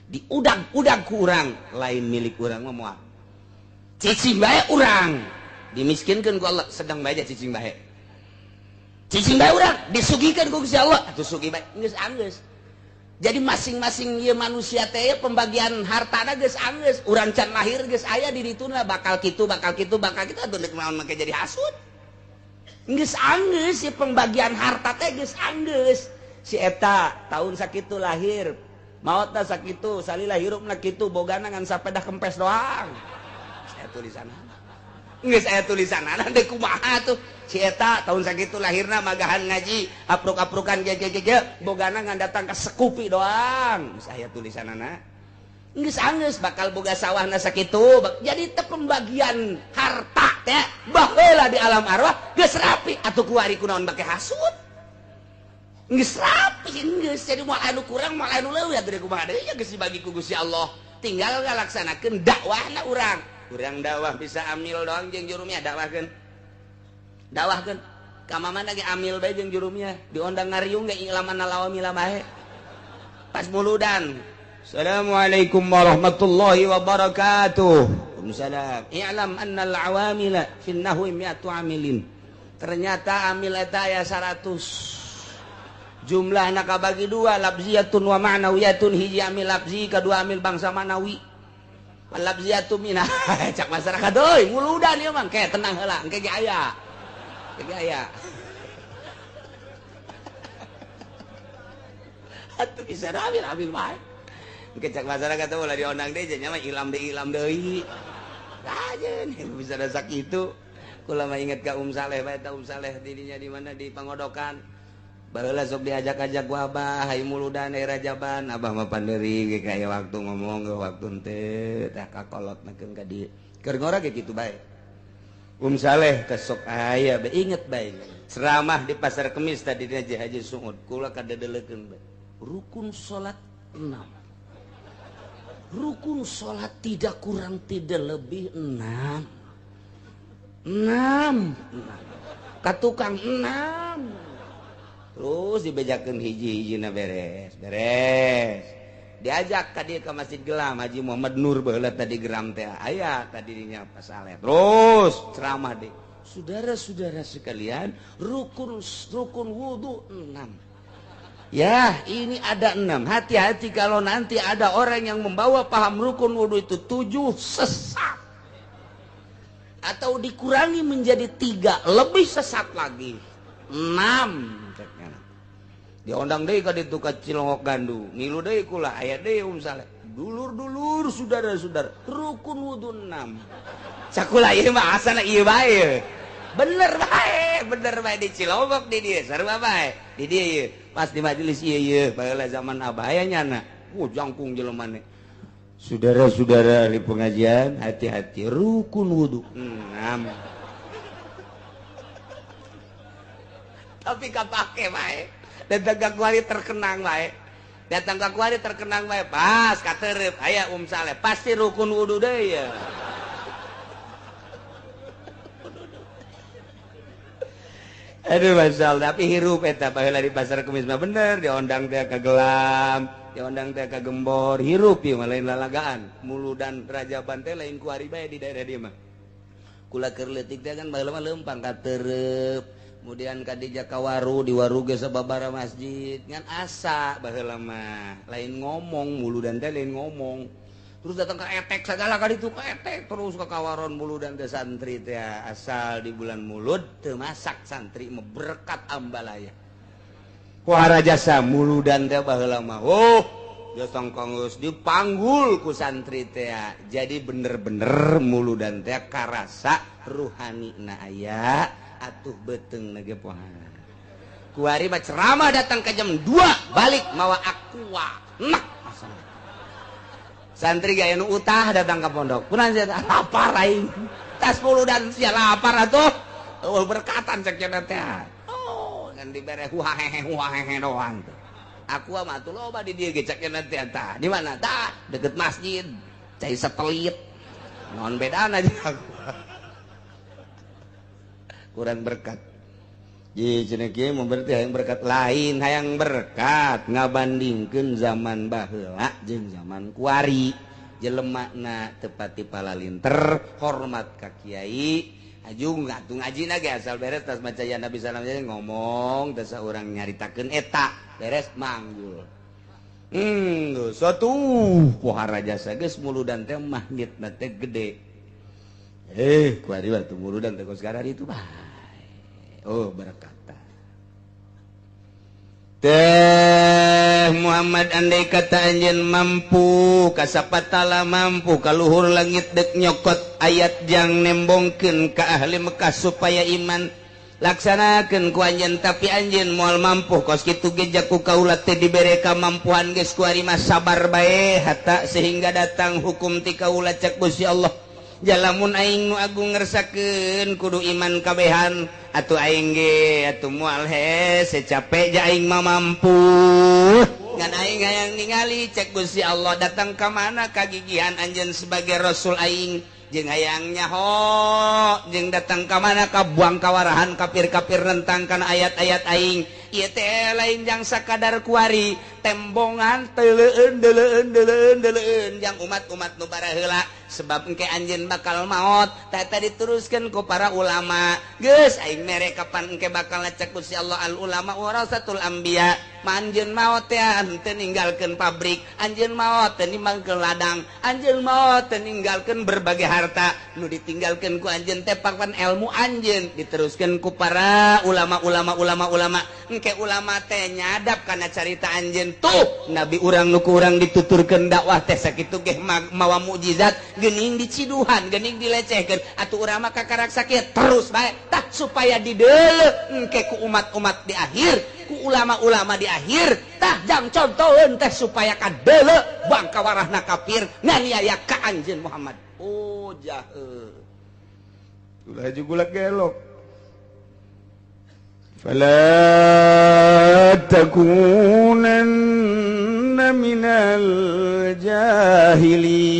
Diudag-udag ku urang, lain milik urang mah moal. Cicing bae urang, dimiskinkeun ku Allah, sedang bae cicing bae. Cicing bae urang, disugihkeun ku Gusti Allah, atuh sugih bae, geus anggeus. Jadi masing-masing ieu manusia teh pembagian hartana geus anggeus, urang can lahir geus aya di dituna bakal kitu, bakal kitu, bakal kitu, atuh deuk naon make jadi hasud. Geus anggeus si pembagian harta teh geus anggeus. Si eta tahun sakitu lahir, maotna sakitu, salila hirupna kitu, bogana ngan sapedah kempes doang. Saya tulisanna. Geus aya tulisanna deuk kumaha tuh. Si eta tahun sakitu lahirna magahan ngaji, apruk-aprukan ge ge ge, bogana ngan datang ka sekupi doang. Geus aya tulisanana. Geus anggeus bakal boga sawahna sakitu. Jadi teh pembagian harta teh baheula di alam arwah geus rapi atuh kuari kunaon bake hasud. Geus rapi geus, jadi moal anu kurang moal anu leuwih atuh kumaha deui geus dibagi ku Gusti Allah. Tinggal ngalaksanakeun dakwahna urang. Urang dakwah bisa amil doang jeung jurumnya dakwahkeun. Dakwahkeun ka mamana ge amil bae jeung jurumnya, diondang ngariung ge ilaman lawamila bae. Pas muludan. Assalamualaikum warahmatullahi wabarakatuh. Waalaikumsalam. I'lam annal awamila fin nahwi mi'atu amilin. Ternyata amil eta aya 100. Jumlahna kabagi dua, lafziyatun wa ma'nawiyatun. Hiji amil lafzi, kadua amil bangsa ma'nawi. Lafziyatu minah cak masyarakat euy muludan ieu mah ke tenang heula engke ge aya. Ge aya. Atuh bisa amil bae. Engke cak masyarakat teh ulah diondang deui nya mah ilam deui. Aja bisa da sakitu. Kula mah inget ka Saleh bae ta Saleh dirinya di mana di Pangodokan. Baheula sok diajak-ajak ku abah hayu muludan Rajaban, abah mah panderi ge kaya waktu ngomong ge waktu henteu tah kakolot nakeun ka dieu. Keur ngora ge kitu bae. Saleh teh sok aya bae inget bae. Ceramah di Pasar Kemis tadi dina Haji Suud, kula kadedelekeun bae. Rukun salat 6. Rukun salat tidak kurang tidak lebih 6. 6. Ka tukang 6. Terus dibejakeun hiji-hijina beres, beres. Diajak ka dieu ka Masjid Gelam Haji Muhammad Nur baheula tadi geram teh aya tadi dinya Pak Saleh. Terus ceramah deh. Saudara-saudara sekalian, rukun wudu 6. Ya, ini ada 6. Hati-hati kalau nanti ada orang yang membawa paham rukun wudu itu 7 sesat. Atau dikurangi menjadi 3, lebih sesat lagi. 6. Diondang deui ka ditu ka Cilongok Gandu, ngilu deui kula aya deui Saleh. Dulur-dulur saudara-saudara, rukun wudu 6. Cakula ieu mah asana ieu bae. Bener bae di Cilongok di dieu sarua bae. Di dieu ieu pas di majelis ieu ieu baheula zaman abah aya nyana. Jangkung jelema ne. Saudara-saudara di pengajian, hati-hati rukun wudu 6. Tapi kapake bae. Datang ka kuari terkenang bae. Datang ka kuari terkenang bae. Pas katerep aya Saleh pasti rukun wudu deui ya. Aduh masal tapi hirup eta baheula di Pasar Kemis mah bener diondang teh ka Gelam, diondang teh ka Gembor, hirup ieu mah lain lalagaan. Muludan Rajaban teh lain kuari bae di daerah dieu mah. Kula keur leutik teh kan baheula mah leumpang katerep. Kemudian kadija kawaru di waru ge sababara masjid ngan asa baheula mah lain ngomong muludan teh lain ngomong. Terus datang ke etek segala ka ditu ka etek terus ke kawaron muludan teh santri teh asal di bulan mulud teu masak santri mah berkat ambalaya. Kuara jasa muludan teh baheula mah oh datang ka geus dipanggul ku santri teh. Jadi bener-bener muludan teh karasa ruhani na aya atuh beteng lagi pohan. Kuari mah ceramah datang ke jam 2 balik mawa aqua. Nak santri gaya nu utah datang ke pondok. Kunaon sia lapar aing. Tas muludan sia lapar atuh. Eueuh berkatan cek cenah teh. Oh, ngan dibere huahehe huahehe doang tuh. Aqua mah atuh loba di dieu ge cek cenah teh tah. Di mana tah? Deket masjid. Cai setelit. Naon bedana jeung aqua. Kurang berkat. Ji cenah kieu mah berarti hayang berkat lain, hayang berkat ngabandingkeun zaman baheula jeung zaman kuari. Jelemana tepati palalinter, hormat ka kiai, aju ngatu ngaji ge asal beres tas maca ya Nabi salam ngomong tas urang nyaritakeun eta beres manggul. Suatu pohara jasa geus muludan teh magnetna teh gede. Kuari waktu muludan teh kos itu bae. Oh berkat teh Muhammad, andai kata anjeun mampu kasapatala mampu kaluhur langit dek nyokot ayat jang nembongkeun ka ahli Mekah supaya iman, laksanakeun ku anjeun, tapi anjeun moal mampu. Kos kitu ge jaku kaula teh dibere kamampuan geus kuari mah sabar bae hatta sehingga datang hukum ti kaula cek Gusti Allah. Jalamun aing nu agung ngersakeun kudu iman kabehan atuh aing ge atuh moal hese capek ja aing mah mampu ngan aing hayang ningali cek Gusti Allah datang ka mana kagigihan anjeun sebagai rasul aing jeung hayang nyaho jeung datang ka mana ka buang kawarahan kafir-kafir nentang kana ayat-ayat aing. Ieu teh lain jang sakadar kuari tembongan teleueun deleueun deleueun deleueun jang umat-umat nu baraheula sebab engke anjeun bakal maot. Tah diteruskeun ku para ulama geus aing mere kapan engke bakal ngecek Gusti Allah al ulama warasatul anbiya. Anjeun maot teh henteu ninggalkeun pabrik, anjeun maot teh ninggalkeun ladang, anjeun maot teh ninggalkeun berbagai harta nu ditinggalkeun ku anjeun teh papan ilmu anjeun diteruskeun ku para ulama-ulama ulama-ulama. Engke ulama teh nyadap kana carita anjeun tuh nabi urang nu ku urang dituturkeun dakwah teh sakitu ge mawa mukjizat geuning diciduhan geuning dilecehkeun atuh urang mah kakarak sakit terus bae tah supaya dideuleu engke ku umat-umat di akhir, ku ulama-ulama di akhir tah jang contoheun teh supaya kadeuleu bangka warahna kafir nganiaya ka anjeun Muhammad. Oh jahe ulah jugulak gelok. Fala takunanna minal jahilin.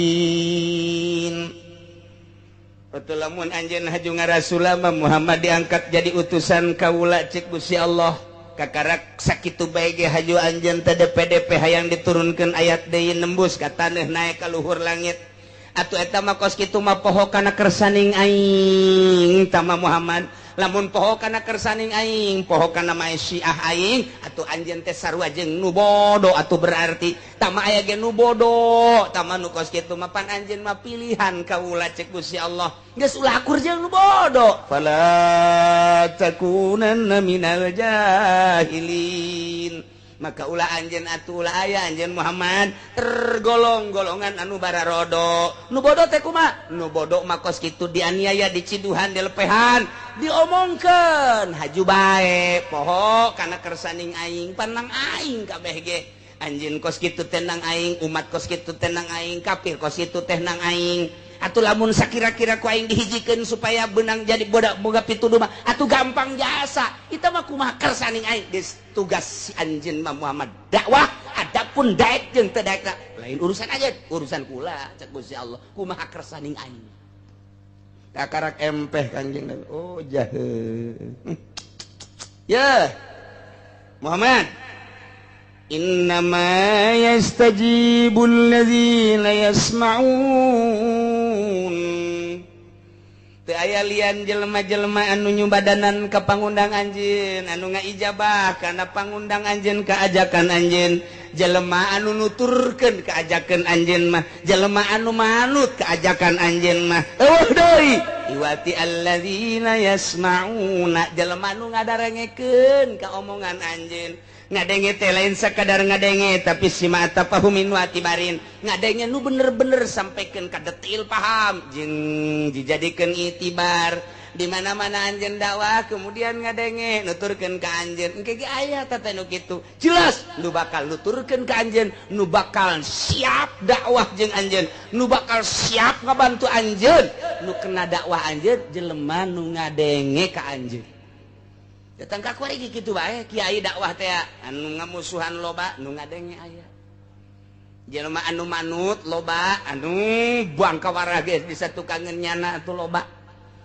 Atuh lamun anjeun haju ngarasulama Muhammad diangkat jadi utusan kaula cek Gusti Allah kakarak sakitu bae ge haju anjeun teh DPDP hayang diturunkeun ayat deui nembus ka taneuh naek ka luhur langit atuh eta mah kos kitu mah poho kana kersaning aing tama Muhammad. Lamun poho kana kersaning aing poho kana maesyiah aing atuh anjeun teh sarua jeung nu bodo atuh berarti tama aya ge nu bodo tama nu kos kitu mah pan anjeun mah pilihan kaula cek Gusti Allah geus ulah akur jeung nu bodo. Fala takunanna minal jahilin. Maka ulah anjeun atuh ulah aya anjeun Muhammad tergolong golongan anu bararodo. Nu bodo teh kumaha? Nu bodo mah kos kitu dianiaya, diciduhan, dilepehan, diomongkeun haju bae poho kana kersaning aing panang aing kabeh ge. Anjeun kos kitu teh nang aing, umat kos kitu teh nang aing, kafir kos kitu teh nang aing. Atuh lamun sakira-kira ku aing dihijikeun supaya benang jadi bodak boga pituduh mah atuh gampang jasa. Itu mah kumaha kersaning aing geus tugas si anjeun mah Muhammad dakwah, adapun daek jeung teu daek lain urusan aja, urusan kula cek Gusti Allah kumaha kersaning aing. Kakarak empeh Kangjeng Nabi. Oh jahe. Ya Muhammad, innama yastajibul ladzina yasma'un. Teu aya lian jelema-jelema anu nyubadanan ka pangundang anjeun, anu ngaijabah kana pangundang anjeun ka ajakan anjeun, jelema anu nuturkeun ka ajakan anjeun mah, jelema anu manut ka ajakan anjeun mah. Eueuh deui iwati alladzina yasma'una, jelema anu ngadarengekeun ka omongan anjeun. Ngadenge teh lain sakadar ngadenge tapi sima tafahumin wa tibarin, ngadenge nu bener-bener sampaikan ka detail paham jeung dijadikeun itibar. Di mana-mana anjeun dakwah kemudian ngadenge nuturkeun ka anjeun engke ge aya teh nu kitu jelas nu bakal nuturkeun ka anjeun, nu bakal siap dakwah jeung anjeun, nu bakal siap ngabantu anjeun, nu kena dakwah anjeun jelema nu ngadenge ka anjeun. Datang ka kuari kitu bae kiai dakwah teh anu ngamusuhan loba nu ngadenge aya, jelema anu manut loba anu buang ka warah geus bisa tukangeun nyana atuh loba.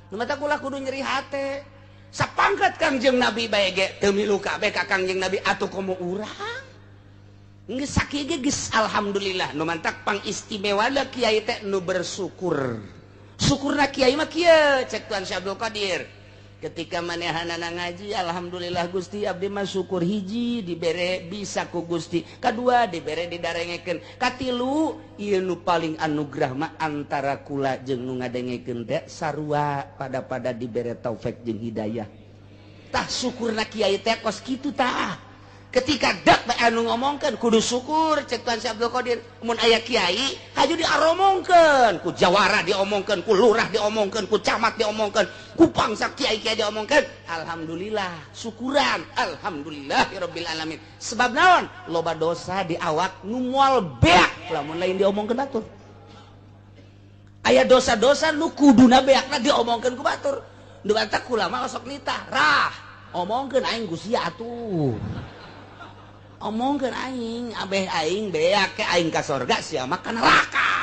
Nu mata kula kudu nyeri hate. Sapangkat Kangjeng Nabi bae ge teu milu kabeh ka Kangjeng Nabi, atuh komo urang. Geus sakieu ge geus alhamdulillah. Nu mantak pangistimewana kiai teh nu bersyukur. Syukurna kiai mah kieu, cek Tuan Syekh Abdul Qadir. Ketika manehanana ngaji, alhamdulillah Gusti, abdi mah syukur, hiji dibere bisa ku Gusti, kadua dibere didarengekeun, katilu ieu nu paling anugerah mah antara kula jeung nu ngadengekeun teh sarua pada pada dibere taufik jeung hidayah. Tah, syukurna kiai teh kos kitu. Tah, ketika dak bae anu ngomongkeun kudu syukur, cek Tuan Syekh Abdul Qadir. Mun aya kiai haju diaromongkeun ku jawara, diomongkeun ku lurah, diomongkeun ku camat, diomongkeun ku pangsa kiai-kiai, diomongkeun, alhamdulillah, syukuran alhamdulillahirabbil alamin. Sebab naon? Loba dosa di awak nu moal beak lamun lain diomongkeun batur. Aya dosa-dosa nu kuduna beakna diomongkeun ku batur. Nu batak ulama osok nitah rah, omongkeun aing ku sia atuh, omongkeun aing abeh aing beak ke aing ka sorga, sia mah ka neraka.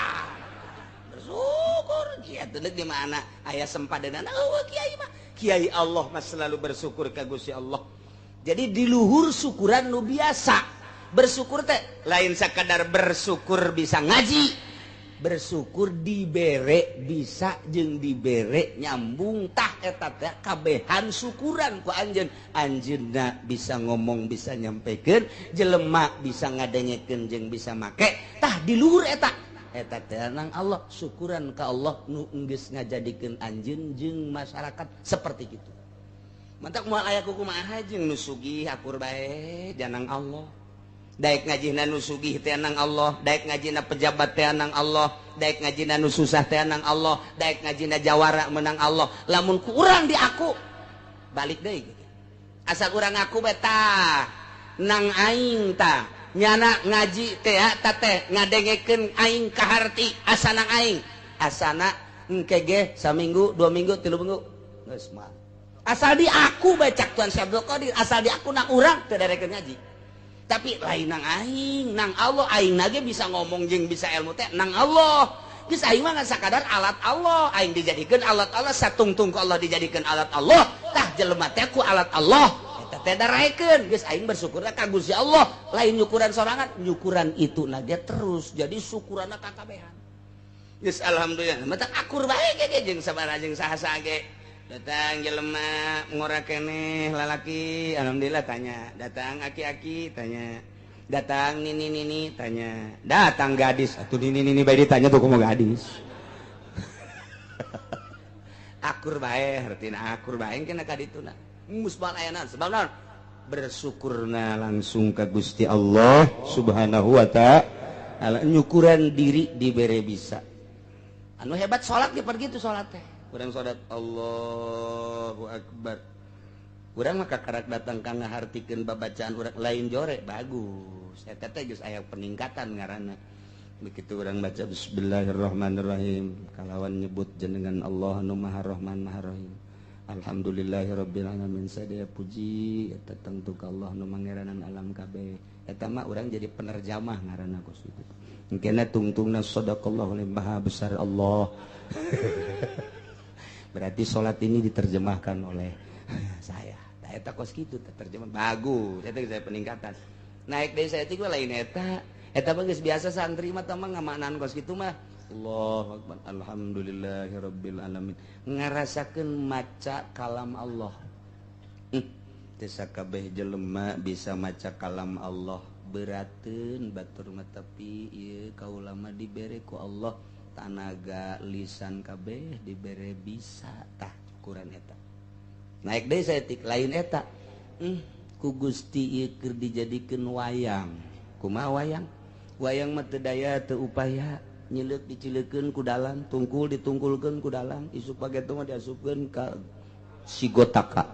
Bersyukur kieu teh di mana aya sempadanana. Oh, kiai mah, kiai Allah mah selalu bersyukur ka Gusti Allah. Jadi di luhur syukuran nu biasa, bersyukur teh lain sakadar bersyukur bisa ngaji, bersyukur dibere bisa jeung dibere nyambung. Tah, eta teh kabehan syukuran ku anjeun. Anjeunna bisa ngomong, bisa nyampekeun, jelema bisa ngadengekeun jeung bisa make. Tah, di luhur eta, eta teh nang Allah, syukuran ka Allah nu geus ngajadikeun anjeun jeung masyarakat seperti itu. Mantak moal aya kumaha jeung nu sugih, akur bae janang Allah. Daek ngajina nu sugih teh nang Allah, daek ngajina pejabat teh nang Allah, daek ngajina nu susah teh nang Allah, daek ngajina jawara menang Allah. Lamun ku urang di aku balik deui gitu. Asa urang ngaku beta nang aing ta nyana ngaji teh ta teh ngadengekeun aing kaharti, asa nang aing, asana engke ge saminggu, 2 minggu, 3 minggu geus mah. Asal di aku baca Tuan Syekh Abdul Qadir, asal di aku nang urang teu darekeun ngaji, tapi lain nang aing, nang Allah. Aing nage bisa ngomong jeung bisa ilmu teh nang Allah. Geus, aing mah sakadar alat Allah. Aing dijadikeun alat Allah, satungtung ku Allah dijadikeun alat Allah. Tah, jelema teh ku alat Allah eta teh daraekeun. Geus, aing bersyukur ka Gusti Allah, lain nyukuran sorangan, nyukuran itu nage terus jadi syukuranna kakabehan. Geus, alhamdulillah, mata akur bae ge jeung sabaraha jeung saha-saha ge. Datang jelema ngora keneh, lalaki, alhamdulillah, tanya. Datang aki-aki, tanya. Datang nini nini, tanya. Datang gadis atau nini nini bae ditanya tuh, kumaha gadis. Akur bae, hartina akur bae kena ka dituna musbal ayana. Sebab naon? Bersyukurna langsung ke Gusti Allah Subhanahu wa Ta'ala, nyukuran diri dibere bisa. Anu hebat salat ge pergi tuh, salat teh urang salat Allahu Akbar, urang mah kakarak datang ka ngahartikeun babacaan urang, lain jore, bagus. Eta teh geus aya peningkatan ngaranna. Begitu urang baca bismillahirrahmanirrahim kalawan nyebut jenengan Allah nu Maha Rahman Maha Rahim, alhamdulillahirabbil alamin, sadaya puji eta tangtu ka Allah nu mangeranan alam kabeh. Eta mah urang jadi penerjamah ngaranna kos kitu. Engkena tungtungna sadaqallahu, maha besar Allah. Berarti sholat ini diterjemahkan oleh saya. Nah, eta kos kitu terjemah bagus, eta saya peningkatan. Naik deui saeutik mah lain eta. Eta mah geus biasa, santri mah mah ngamaknaan kos kitu mah. Allahu akbar, alhamdulillahirabbil alamin. Ngarasakeun maca kalam Allah. Teu sakabeh jelema bisa maca kalam Allah, berateun batur mah, tapi ieu kaula mah dibere ku Allah tanaga lisan kabeh dibere bisa. Tah, ukuran eta. Naik deui saeutik lain eta. Ku Gusti ieu keur dijadikeun wayang. Kumaha wayang? Wayang mah teu daya teu upaya, nyileuk dicileukeun ku dalang, tungkul ditungkulkeun ku dalang, isuk pageto mah diasupkeun ka sigotaka.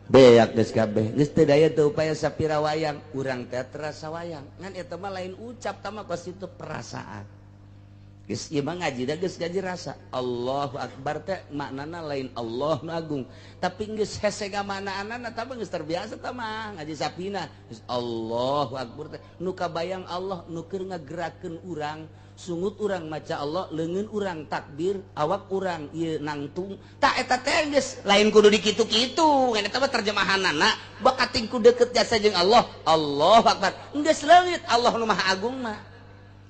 Beak geus kabeh. Geus teu daya teu upaya sapira wayang, urang teh terasa wayang. Ngan eta mah lain ucap, tah mah kos itu perasaan. Geus ieu mah ngaji da geus gaji rasa. Allahu akbar teh maknana lain Allah nu agung, tapi geus hese ngamaknaanana tah geus terbiasa tah mah ngaji sapina. Geus Allahu akbar teh nu kabayang Allah nu keur ngagerakeun urang, sungut urang maca Allah, leungeun urang takbir, awak urang ieu nangtung. Tah eta teh geus lain kudu dikitu-kitu, ngan eta mah terjemahanana bakating ku deukeut jasa jeung Allah. Allahu akbar. Geus leungit Allah nu Maha Agung mah.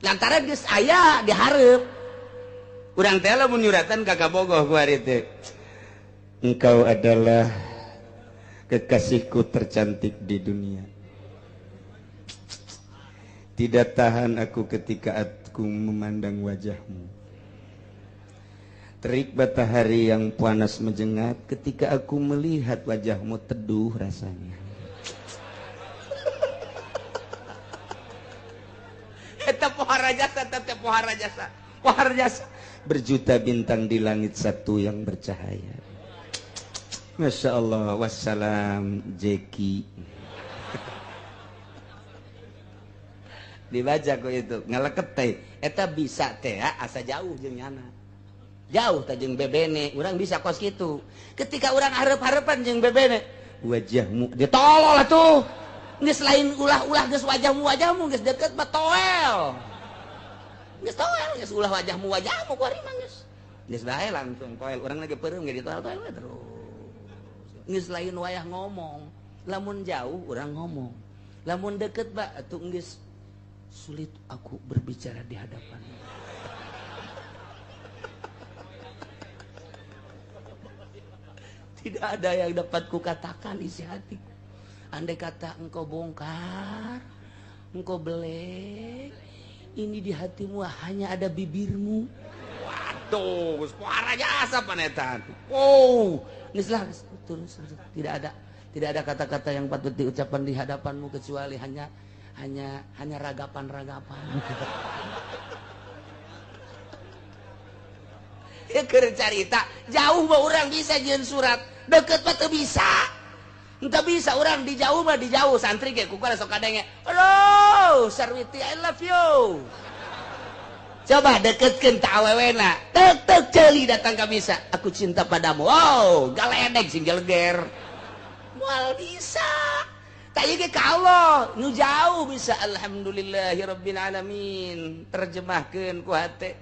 Lantaran geus aya dihareup. Urang teh lamun nyuratan ka kabogoh ku ari teh. Engkau adalah kekasihku tercantik di dunia. Tidak tahan aku ketika aku memandang wajahmu. Terik matahari yang panas menjengat ketika aku melihat wajahmu teduh rasanya. Eta pohara jasa, eta pohara jasa, pohara jasa. Berjuta bintang di langit satu yang bercahaya. Masya Allah, wassalam Jeki. Dibaca kok itu ngaleket teh. Eta bisa teh asa jauh jeung nyana. Jauh teh jeung bebene, urang bisa kos kitu. Ketika urang hareup-hareupan jeung bebene, wajahmu ditolol atuh. Geus lain ulah-ulah geus wajahmu-wajahmu geus deket mah toel. Geus toel geus ulah wajahmu-wajahmu ku ari mah geus. Geus bae langsung toel, urang lagi peureum ge ditoel-toel we terus. Geus lain wayah ngomong, lamun jauh urang ngomong. Lamun deket ba atuh geus sulit aku berbicara di hadapanmu. Tidak ada yang dapat kukatakan isi hatiku. Andai kata engkau bongkar, engkau belek, ini di hatimu hanya ada bibirmu. Waduh, suara jasa panetan. Wow, geus lah terus tidak ada kata-kata yang patut diucapkan di hadapanmu kecuali hanya ragapan-ragapan. Ya keur carita, jauh mah urang bisa jeung surat, deket mah teu bisa. Entah bisa orang di jauh mah di jauh santri ge ku sok kadenge. Halo, Sarwiti I love you. Coba deketkeun ta awewena. Tek tek ceuli datang ka bisa. Aku cinta padamu. Wow, galedeg sing geleger. Moal bisa. Tak ieu ge ka Allah, nu jauh bisa alhamdulillahirabbil alamin. Terjemahkeun ku hate.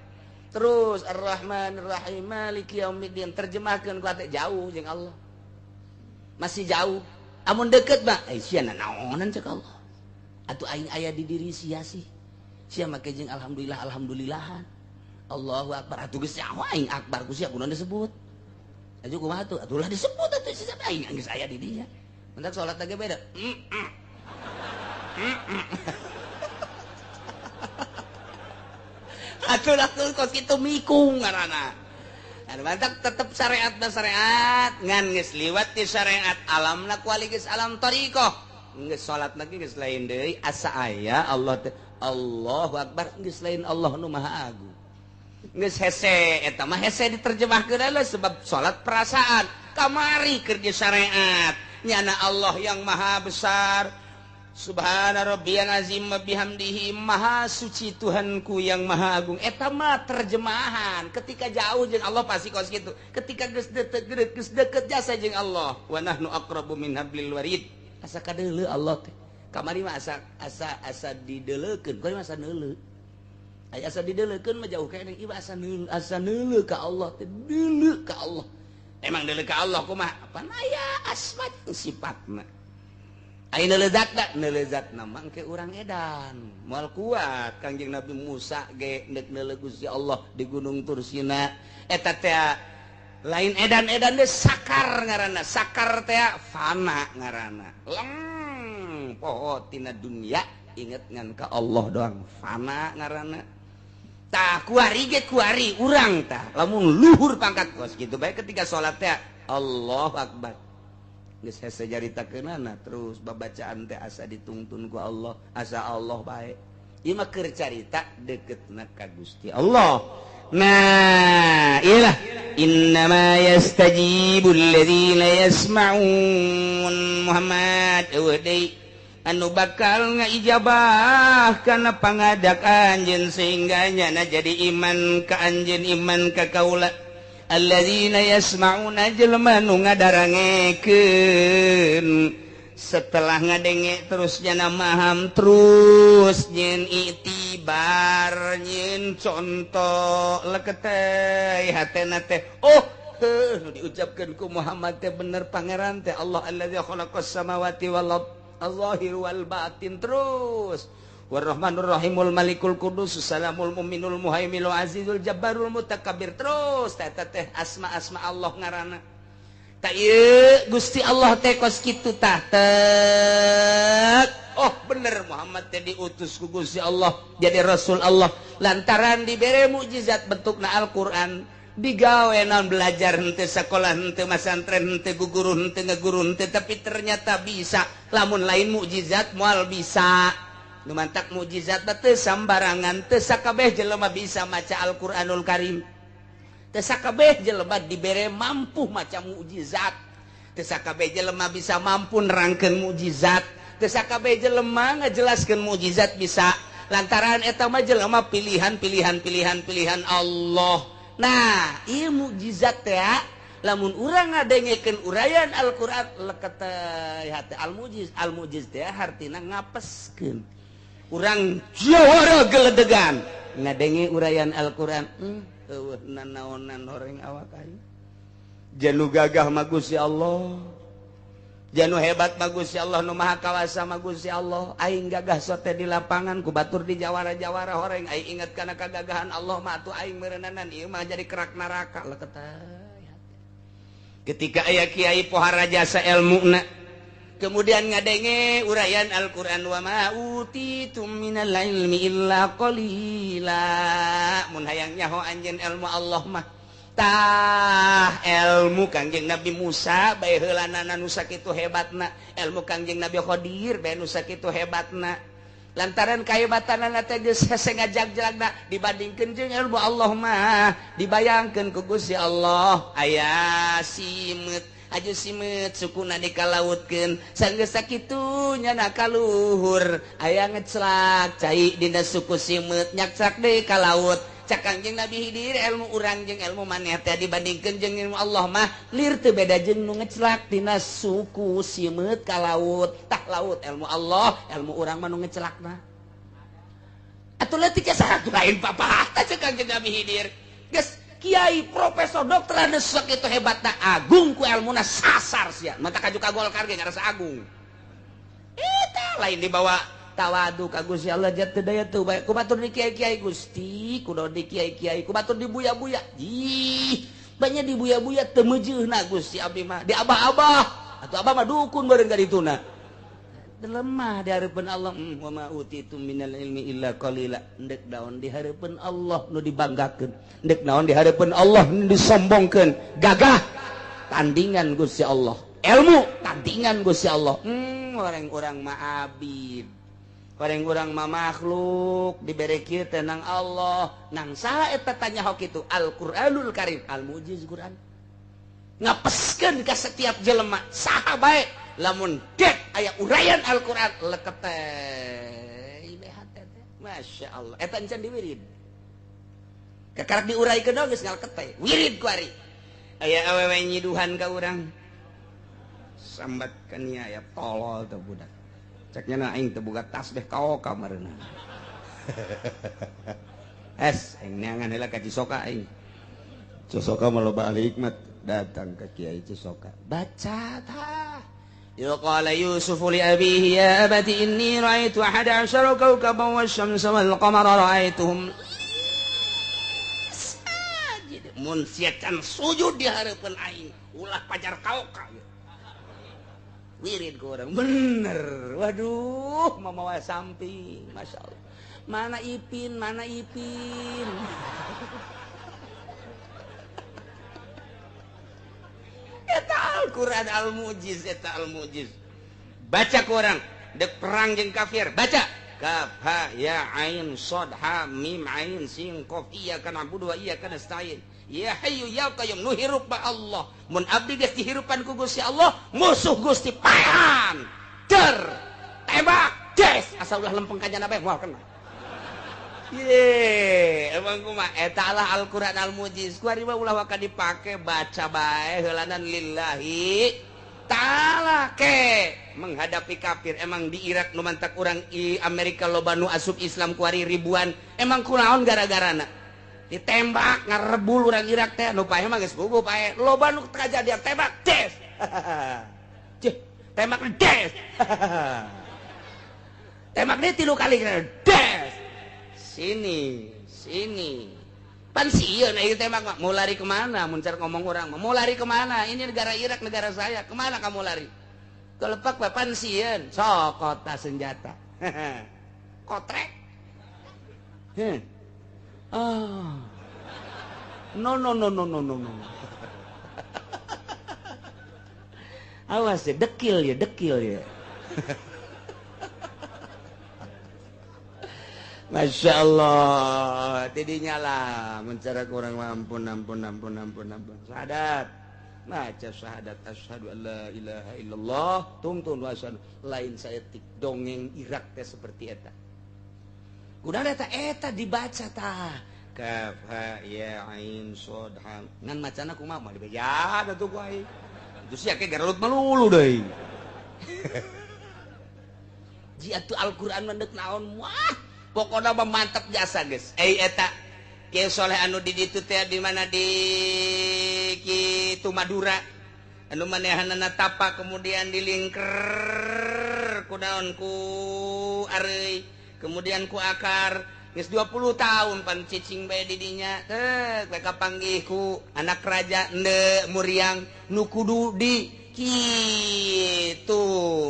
Terus Ar-Rahmanir-Rahim Maliki yaumiddin terjemahkeun ku hate jauh jeung Allah. Masih jauh. Amun deket mah sia nanaonan cek Allah. Atuh aing aya di diri sia sih. Sia make jeung alhamdulillah alhamdulillahan. Allahu akbar atuh geus nyaho aing akbar ku sia kunaon disebut. Atuh kumaha tuh? Atuh lah disebut atuh sia aing geus aya di dinya. Mentak salat lagi beda. Atuh lah kos kitu mikung ngaranna. Mantap tetep syariat dan syariat ngan geus liwat di syariat alamna kuali geus alam thariqah geus salat lagi geus lain deui asa aya Allah teh Allahu akbar geus lain Allah nu Maha Agung geus hese eta mah hese diterjemahkeun lah sebab salat perasaan kamari keur di syariat nyana Allah yang Maha Besar. Subhana rabbiyal azim wa bihamdihi, maha suci Tuhanku yang maha agung. Eta mah terjemahan. Ketika jauh jeung Allah pasti kos kitu. Ketika geus deket jasa jeung Allah. Wa nahnu aqrabu min hablil warid. Asa kadeuleu Allah teh. Kamari mah asa asa asa dideleukeun. Kamari mah asa neuleu. Aya asa dideleukeun mah jauh keneh. Ieu asa neuleu, asa neuleu ka Allah teh, deuleu ka Allah. Emang deuleu ka Allah kumaha? Apaan aya asma sifatna. Ayo nelezatna, nelezatna mangke urang edan. Moal kuat Kangjeng Nabi Musa ge neuk neuleuh Gusti Allah di Gunung Tursina. Eta teh lain edan-edan deh sakar ngaranna. Sakar teh fana ngaranna. Leng poho tina dunia inget ngan ka Allah doang fana ngaranna. Tah kuari ge kuari urang tah lamun luhur pangkat kos kitu bae ketika salat teh Allahu akbar. Geus hese caritakeunana terus babacaan teh asa ditungtun ku Allah, asa Allah bae. Ieu mah keur carita deketna ka Gusti Allah. Nah, iyalah innama yastajibul ladzina yasma'un. Muhammad eueuh deui anu bakal ngaijabah kana pangadak anjeun sehingga nyana jadi iman ka anjeun iman ka kaula alladzina yasma'una jelema nu ngadarangekeun setelah ngadenge terus nyana maham terus nyen itibar nyen contoh leketeh hatena teh oh heuh diucapkeun ku Muhammad teh bener pangeran teh Allah allazi khalaqas samawati wal ard al-zahir wal batin terus warrahmanur rahimul malikul qudus salamul mu'minul muhaiminul azizul jabbarul mutakabbir terus teh teh asma-asma Allah ngaranna tak ieu Gusti Allah teh kos kitu tah tek oh bener Muhammad teh diutus ku Gusti Allah jadi rasul Allah lantaran dibere mukjizat bentukna Al-Qur'an digawe naon belajar henteu sekolah henteu masantren henteu guguru henteu ngaguru henteu tapi ternyata bisa lamun lain mukjizat moal bisa nu mantak mukjizat teh sambarangan teu sakabeh jelema bisa maca Al-Qur'anul Karim teu sakabeh jelema dibere mampu maca mukjizat teu sakabeh jelema bisa mampu nerangkeun mukjizat teu sakabeh jelema ngajelaskeun mukjizat bisa lantaran eta mah jelema pilihan pilihan pilihan pilihan Allah. Nah ieu mukjizat teh lamun urang ngadengekeun uraian Al-Qur'an leketeh hate al-mujiz al-mujiz teh hartina ngapeskeun urang jawara geledegan ngadenge uraian Al-Qur'an eueuh nanaonan horeng awak aing janu gagah mah Gusti Allah janu hebat mah Gusti Allah nu maha kawasa mah Gusti Allah aing gagah sote di lapangan ku batur di jawara-jawara horeng aing inget kana kagagahan Allah mah atuh aing meureunana ieu mah jadi kerak neraka leketeh. Ketika aya kiai pohara jasa elmuna kemudian ngadenge uraian Al-Qur'an wa ma utitum minal ilmi illa qalila mun hayang nyaho anjeun ilmu Allah mah tah ilmu Kangjeng Nabi Musa bae heulanana nu sakitu hebatna ilmu Kangjeng Nabi Khadir bae nu sakitu hebatna lantaran kahebatanana teh geus hese ngajag-jagna dibandingkeun jeung ilmu Allah mah dibayangkeun ku Gusti Allah aya simeut aju simeut sukuna dikalautkeun sanggeus sakitu nyana kaluhur aya ngeclak cai dina suku simeut nyakclak deui ka laut cak Kangjeng Nabi Hidir ilmu urang jeung ilmu maneh teh dibandingkeun jeung ilmu Allah mah lir teu beda jeung nu ngeclak dina suku simeut ka laut tah laut ilmu Allah ilmu urang mah nu ngecelakna atuh leutik saha lain papatah cek Kangjeng Nabi Hidir geus kiai profesor dokter anu sakitu hebatna agung ku ilmuna sasar sia mata kaju ka Golkar ge ngarasa agung eta lain dibawa tawadu ka Gusti Allah jatuh daya tuh bae ku batur di kiai-kiai Gusti kudu di kiai-kiai ku batur di buya-buya ih banyak di buya-buya teu meujeuhna Gusti abdi mah di abah-abah atuh abah mah dukun bareng ka dituna lemah di hareupeun Allah wa ma utitum minal ilmi illa qalila ndek naon di hareupeun Allah nu dibanggakeun ndek naon di hareupeun Allah nu disombongkeun gagah tandingan Gusti Allah ilmu tandingan Gusti Allah orang-orang mah abid orang-orang mah makhluk dibere kieu teh nang Allah nang saha eta tanya hok kitu Al-Qur'anul Karim al-mujiz Qur'an ngapeskeun ka setiap jelema saha bae lamun dek aya uraian Al-Qur'an leketeh hate teh Masya Allah eta encan diwirid kakarak diuraikeun geus ngaleketeh wirid ku ari aya awewe nyiduhan ka urang sambat ka nia aya tolol teh budak ceknya na aing teu boga tasbih kaoka meureunna es aing neangan heula ka Cisoka aing Cisoka mah loba ahli hikmat datang ke Kiai Cisoka baca tah ya qala Yusuf li abihi ya abati inni ra'aitu ahada asyara kawkaban wasyamsa wal qamara ra'aituhum sajid mun sia can sujud di hareupeun aing ulah pajar kaoka wirid ke orang bener waduh mamawa samping Masya Allah mana Ipin mana Ipin eta Al-Quran al-mujiz eta al-mujiz baca ke orang dek perang jeung kafir baca kaf ha ya ain shad ha mim ain sin qaf iyyaka na'budu wa iyyaka nasta'in ya hayyu ya qayyum nu hirup ba Allah mun abdi geus dihirupan ku Gusti Allah musuh Gusti paehan der tembak Asal ulah lempeng ka jana bae moal kena. Ye, emang kumaha eta lah Al-Qur'an Al-Mujiz. Ku ari mah ulah waka dipake, baca bae heulanan lillahi ta'ala ke menghadapi kafir. Emang di Irak nu mantak urang i Amerika loba nu asup Islam kuari ribuan. Emang kunaon gara-garana? Ditembak ngarebul urang Irak teh nu paeh mah geus puguh paeh. Loba nu kajadian tembak des. Cih, tembak des. Tembak dia 3 kali des. Sini, sini. Pan sieun ieu tembak mah. Mau lari kemana? Mun car ngomong urang mah. Mau lari kemana? Ini negara Irak, negara saya. Kemana kamu lari? Kelepak bae pan sieun. Sok kota senjata. Kotrek. Heh. Ah. No no no no no no no. Awas ya, dekil ya, dekil ya. Masya Allah, tidinya lah mencara kurang ampun ampun ampun ampun ampun. Syahadat, baca syahadat asyhadu alla ilaha illallah, tungtun wa asyhadu lain saeutik dongeng Irak teh seperti eta. Kunaon eta eta dibaca tah. Kaf ha ya ain shad ha. Ngan macana kumaha mah dibeja atuh ku aing. Itu sia ke garelut melulu deui. Ji atuh Al-Qur'an mah deuk naon wah. Pokoknya mah mantap jasa guys. Eta Kiai Soleh anu di ditu teh di mana di kitu Madura. Anu manehanana tapa kemudian dilingker ku naon ku areuy, kemudian ku akar. Geus 20 tahun pan cicing bae di dinya. Teh we kapanggih ku anak raja ende muriang nu kudu di kitu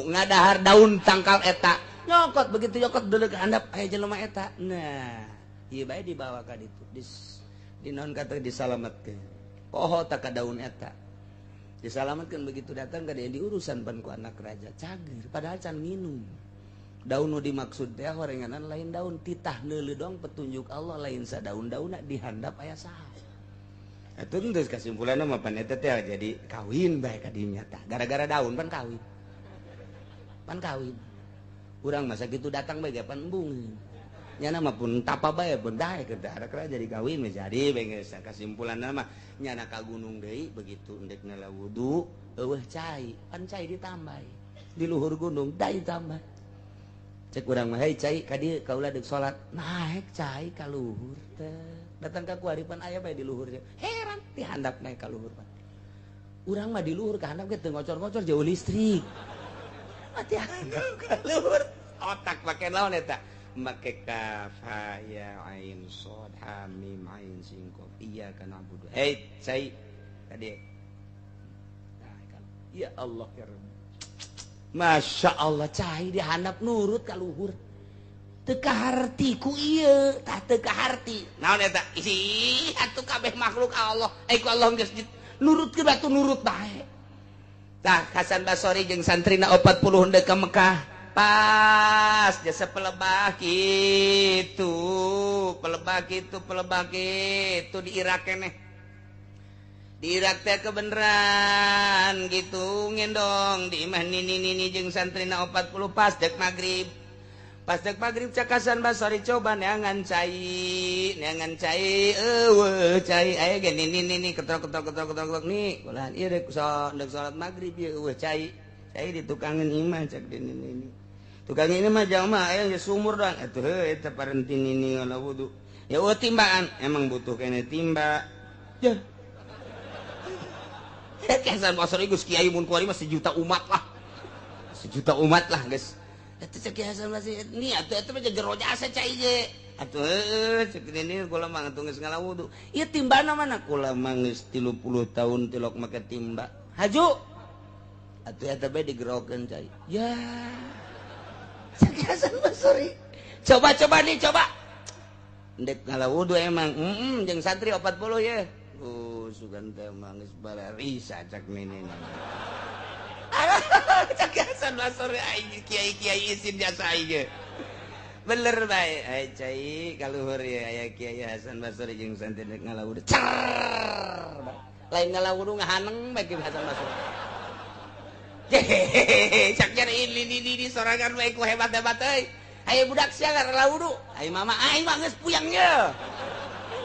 ngadahar daun tangkal eta. Nyokot begitu nyokot dulu ke handap aya jelema eta. Nah, ieu bae dibawa ka ditu. Di naon kata disalametkeun. Poho tak ka daun eta. Disalametkeun begitu datang ka dia diurusan pan ku anak raja. Cager padahal can minum. Daun nu dimaksud teh horenganan lain daun titah neuleuh doang petunjuk Allah lain sadaun-daunna di handap aya saha. Atuh geus kasimpulanna mah pan eta teh jadi kawin bae ka dinya tah. Gara-gara daun pan kawin. Pan kawin. Urang masa gitu datang bae pan embung. Nyana mah pun tapa bae pun daek ke daerah jadi kawin mah jadi bae geus kasimpulanna mah nyana ka gunung deui begitu endek nala wudu eueuh cai, pan cai ditambah. Di luhur gunung dai tambah. Cek urang mah hei cai ka dieu kaula deuk salat. Naek cai ka luhur teh. Datang ka kuari pan aya bae di luhur. Heran di handap naek ka luhur pan. Urang mah di luhur ka handap ge teu ngocor-ngocor jauh listrik. Mati handap ka luhur. Otak make naon eta? Make kaf ha ya ain shad ha mim ain sin qaf. Iyyaka na'budu. Hei cai tadi. Ya Allah ya Rabb. Masya Allah cai dihandap nurut ka luhur. Teu kaharti ku ieu, tah teu kaharti. Naon eta? Ih, atuh kabeh makhluk Allah. Ku Allah geus nurutkeun batu nurut bae. Tah Hasan Basori jeung santrina 40 henteu ka Mekah. Pas jasa pelebah kitu, pelebah kitu, pelebah kitu di Irak keneh. Di Irak teh kebeneran gitu ngendong di imah nini-nini jeung santrina 40 pas dek magrib. Pas dek magrib cak Hasan Basori coba neangan cai eueuh cai aya ge nini-nini ketrok-ketrok ketrok-ketrok nih ulah ieu dek salat magrib ieu eueuh cai. Cai di tukangan imah cak di nini-nini. Tukang ini mah jamaah aya geus sumur doang atuh heuh eta parenti nini ngala wudu. Ya eueuh timbaan emang butuh kene timba. Yah. Hasan Basri geus kiai mun kuari mah sejuta umat lah. Sejuta umat lah geus. Eta cek Hasan Basri ni atuh eta mah jero jasa cai ge. Atuh heueuh cek nini kula mah atuh geus ngala wudu. Ieu timbana mana kula mah geus 30 tahun tilok make timba. Haju. Atuh eta bae digerokeun cai. Ya. Cek Hasan Basri. Coba-coba nih coba. Ndek ngala wudu emang jeung santri 40 ye. Sugan teh mah geus bararisa cak nene. Cak Hasan Basri aing kiai-kiai isin jasa aing. Bener bae ai cai kaluhur ye aya Kiai Hasan Basri jeung santri ngala wudu. Cer. Lain ngala wudu ngahaneng bae Kiai Hasan Basri. Hehehe cak ini sorangan bae ku hebat-hebat euy. Ayo budak sia ngala wudu. Ayo mama aing mah geus puyang ye.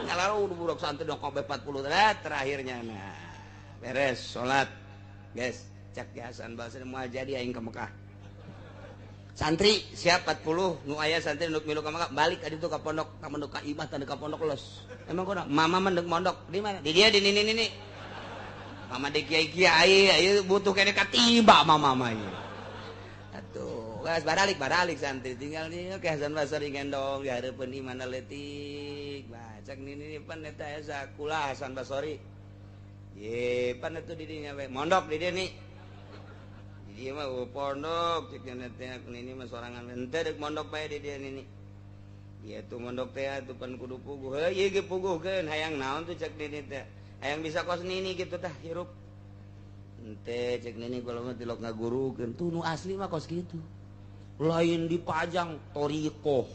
Ngala wudu budak santri dong kabeh 40 terakhirnya nah. Beres salat. Guys, cak Ki Hasan Basri moal jadi aing ke Mekah. Santri siap 40 nu aya santri nu milu ka Mekah balik ka ditu ka pondok, ka mondok ka imah tah ka pondok los. Emang kunaon? Mama mah deuk mondok di mana? Di dieu di nini nini. Mama di kiai-kiai ieu butuh kene katiba mama mah ieu. Atuh, geus baralik santri tinggal nih Ki Hasan Basri gendong di hareupeun imahna leutik. Bah, cak nini pan eta aya sakulah Hasan Basri. Ye, pan atuh di dinya we mondok di dieu nih. Di dieu mah pondok cek teh nini mah sorangan henteu deuk mondok bae di dieu nini. Ieu tuh mondok teh atuh pan kudu puguh. Heuh ieu ge puguhkeun hayang naon tuh cek nini teh. Hayang bisa kos nini gitu tah hirup. Henteu cek nini kalau mah tilok ngagurukeun tuh nu asli mah kos kitu. Lain dipajang thoriqoh.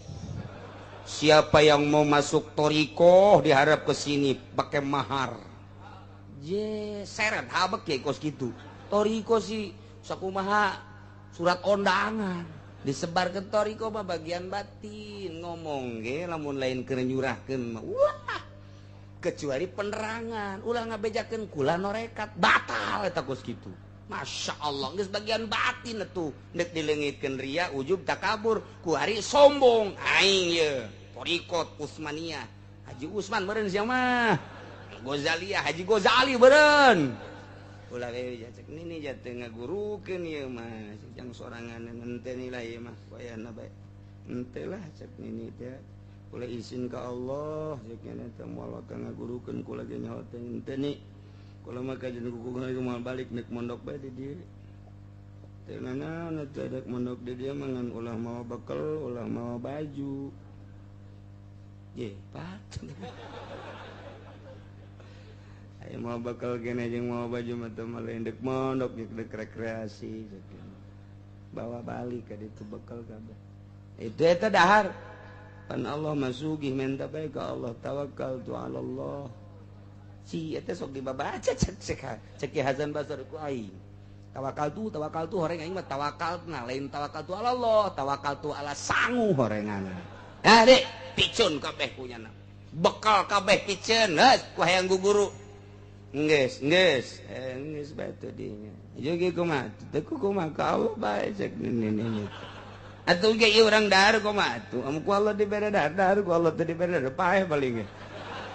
Siapa yang mau masuk thoriqoh diharap ke sini pakai mahar. Je seret habek ya kos kitu. Thoriqoh sih sakumaha surat undangan disebar ke thoriqoh mah bagian batin ngomong ge lamun lain keur nyurahkeun mah wah kecuali penerangan ulah ngabejakeun kula norekat batal eta kos kitu. Masya Allah geus bagian batin atuh nek dileungitkeun ria ujub takabur ku hari sombong aing ye thoriqot Utsmaniyah Haji Usman meureun sia mah Ghazaliyah Haji Ghazali meureun ulah we cek nini jatuh ngagurukeun ieu mah jang sorangan henteu nilai ieu mah wayahna bae henteu lah cek nini teh kula izin ka Allah cek nini teh moal ka ngagurukeun kula ge nyaho teh henteu ni kula mah kajen kukuh moal balik nek mondok bae di dieu teh nanaon teh dek mondok di dieu mah ngan ulah mawa bekel ulah mawa baju ye pat aya mau bakal kene jeung mau baju mah teu mah dek mondok dek rekreasi bawa balik ka ditu bekal kabeh itu eta dahar pan Allah mah sugih menta bae ka Allah tawakal tu ala Allah si eta sok dibabaca cek cek Ki Hasan Basri ku aing tawakal tu horeng aing mah tawakal nah lain tawakal tu ala Allah tawakal tu ala sangu horengan ah dek picun kabeh punyana bekal kabeh piceun heuh ku hayang guguru geus geus geus bae teu dinya ieu ge kumaha teu kumaha ka Allah bae cek nini atuh ge ieu urang dahar kumaha atuh amun ku Allah dibere dahar dahar ku Allah teu dibere dahar paeh paling ge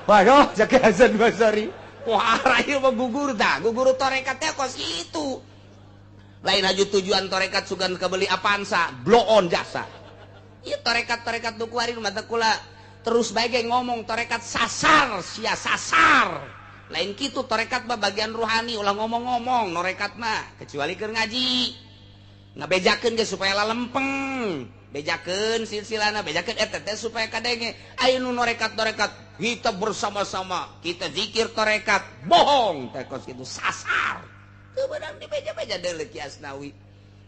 waduh cek Hasan Basri wah ieu mah gugur tah gugur tarekat teh kos kitu lain aju tujuan tarekat sugan kabeli Avanza blow on jasa ieu tarekat-tarekat nu kuari mata kula terus bae ge ngomong tarekat sasar sia sasar lain kitu tarekat mah bagian ruhani ulah ngomong-ngomong norekat mah kecuali keur ngaji ngabejakeun ge supaya lalempeng bejakeun silsilana bejakeun eta teh supaya kadenge aya nu norekat-norekat kita bersama-sama kita zikir tarekat bohong teh kos kitu sasar teu beunang dibeja-beja deuleu Ki Asnawi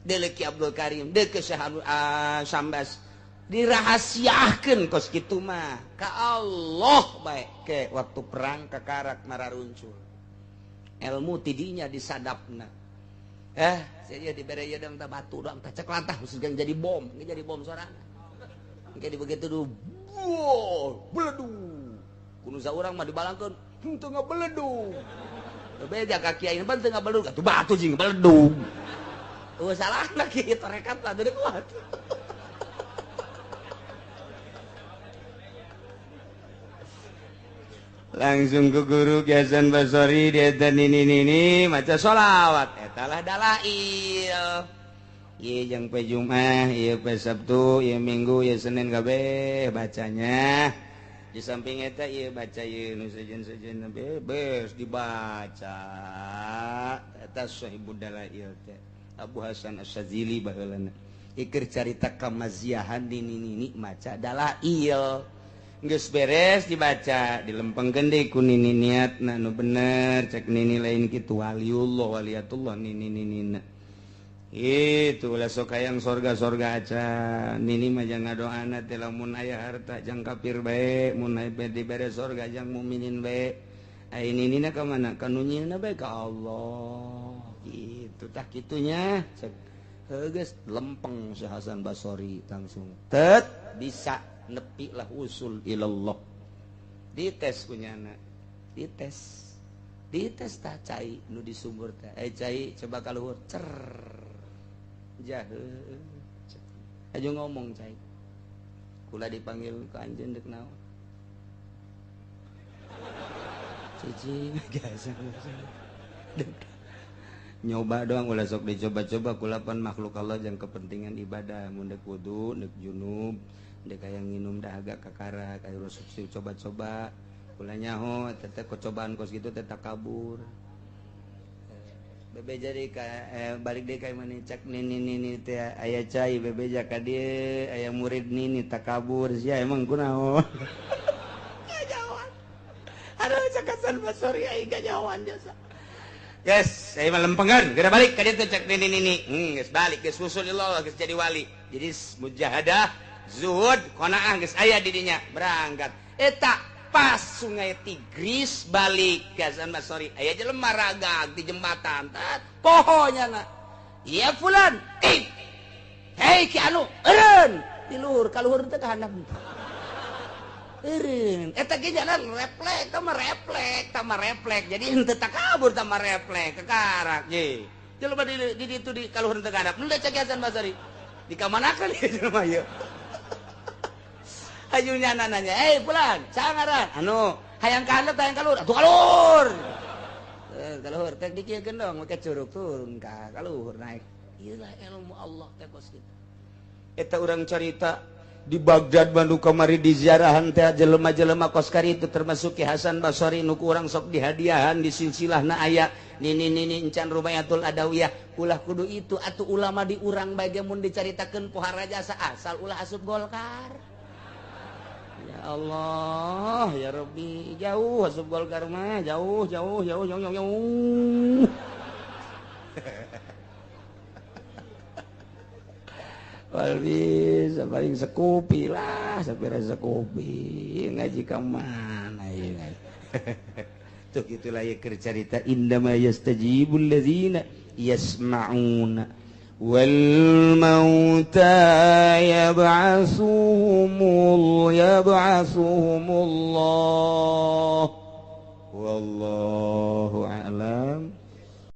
deuleu Ki Abdul Karim deuleu Syekh Sambas dirahasiakeun kos kitu mah ka Allah bae ke waktu perang kakarak mararuncul ilmu tidinya disadapna saya dibere ieu dang tah batu dang tah cek lantah jadi bom ge jadi bom sorangan engke begitu du beledug kudu saurang mah dibalangkeun henteu ngabeledug beja ka kiai pan teu ngabeledug atuh batu jeung beledug eueuh salahna kieu tarekat lah deui kuat. Langsung ke guru Ki Hasan Basri dia nini maca sholawat eta lah dalail ieu jeung pe Jumat ieu pe Sabtu ieu Minggu ieu Senin kabeh bacanya di samping eta ieu baca ieu nu sejen-sejen bebes dibaca eta Sahibud Dalail teh Abu Hasan Asy-Syadzili baheulana ieu carita kamaziahan di nini maca dalail geus beres dibaca dilempengkeun deui ku nini niatna nu bener cek nini lain kitu waliullah waliyatullah nini ninina itu ulah sok hayang sorga-sorga acan nini mah jang ngadoana teh lamun aya harta jang kafir bae mun aya dibere sorga jang mukminin bae ai ninina ka mana ka nu nyieunna bae ka Allah kitu tah kitunya cek Geus lempeng si Hasan Basori langsung. Tet bisa nepi lah usul ilallah. Dites kunyana. Dites. Dites tah cai nu di sumur teh. Eh cai coba ka luhur. Cer. Jahe. Aja ngomong cai. Kula dipanggil ke anjeun deuk naon? Cici biasa. Nyoba doang ulah sok dicoba-coba kulapan makhluk Allah yang kepentingan ibadah mun deuk wudu deuk junub deuk hayang nginum dahaga kakara kayak rusuk coba-coba kula nyaho teteh kecobaan kos gitu teteh kabur bebe jadi ka balik deui ka imah cek nini nini teh aya cai bebeja ka dieu aya murid nini takabur sia emang kunaon kanyahoan aduh cek Hasan Basori aing kanyahoan jasa. Guys, saya mah lempengan, geura balik ka dieu cek nini nini. Geus balik geus usul Allah geus jadi wali. Jadi mujahadah, zuhud, qanaah geus aya di dinya, berangkat. Eta pas Sungai Tigris balik ke Hasan Basori, aya jelema ragag di jembatan. Tat, poho nyana. Iya fulan, eh. Hei ki anu, eureun. Di luhur, ka luhur teh ka handap. Eureun. Eta ge jalan reflek, tah reflek, tah reflek. Jadi henteu takabur tah reflek kekarak ye. Jelema di ditu di kaluhur teu kadap. Nu cek Hasan Basri. Dikamanakeun ieu jelema ieu. Hayu nyana nanya, "Eh fulan, saha ngaran?" Anu, hayang ka handap hayang ka luhur. Atuh ka luhur. Ka luhur teh dikieukeun dong make curug turun ka luhur naik. Ieu lah ilmu Allah teh kos kitu. Eta urang carita di Baghdad Bandung kamari di ziarahan teh jelema-jelema kos kari itu termasuk Ki Hasan Basori nu ku urang sok dihadiahan di silsilahna aya nini nini encan Rubayatul Adawiyah ulah kudu itu atuh ulama di urang bae ge mun dicaritakeun pohara jasa asal ulah asup Golkar. Ya Allah ya Rabbi jauh asup Golkar mah jauh jauh jauh jauh jauh jauh. Walbi paling sekupi lah, sapira sekupi ngaji ka mana ieu. Tuh gitulah ya keur carita indama yastajibul ladzina yasma'una wal mauta yab'asuhumullah wallahu a'lam.